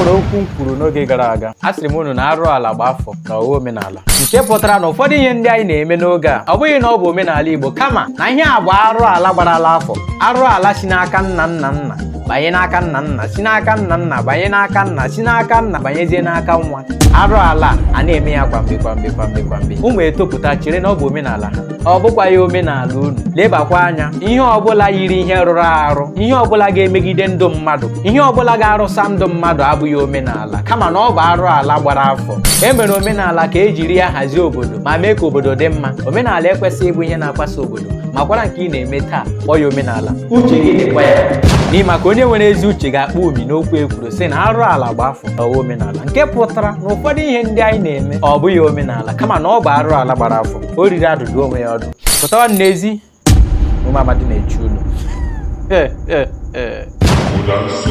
Nwere okwu m kwuru n'oge gara aga. A sịrị m unu na arụ ala gba afọ na ọwa omenala, nke pụtara na ụfọdụ ihe ndị anyị na-eme n'oge a, ọ bụghị na ọ bụ omenala Igbo, kama na ihe a bụ arụ ala gbarala afọ, arụ ala si n'aka nna nna nna banye n'aka nna nna, si n'aka nna nna banye n'aka nna, si n'aka nna banyezie n'aka nwa. Arụ ala a na-eme ya kwamgbe kwamgbe kwamgbe kwamgbe, ụmụ etopụta chere na ọ bụ omenala ha. Ọ bụkwa ya omenala unu. Lebakwa anya, ihe ọbụla yiri ihe rụrụ arụ, ihe ọbụla ga-emegide ndụ mmadụ, ihe ọbụla ga-arụsa ndụ mmadụ, abụghị omenala, kama na ọ bụ arụ ala gbara afọ. E mere omenala ka e jiri ya hazie obodo ma mee ka obodo dị mma. Omenala ekwesịghị ịbụ ihe na-akwasa obodo. Makwara nke ị na-eme taa, kpọọ ya omenala, uche gị dịkwa ya, n'ihi maka onye nwere ezi uche ga-akpọ umi n'okwu e kwuru sị na arụ ala gba afọ ọwa omenala, nke pụtara na ụfọdụ ihe ndị anyị na-eme, ọ bụghị omenala, kama na ọ bụ arụ ala gbara afọ. O riri adụdụ onwe ya ọdụ. Pụtawa n'ezi, ụmụ amadi na-eche unu. Ee, ee, ee. Ụda nsọ.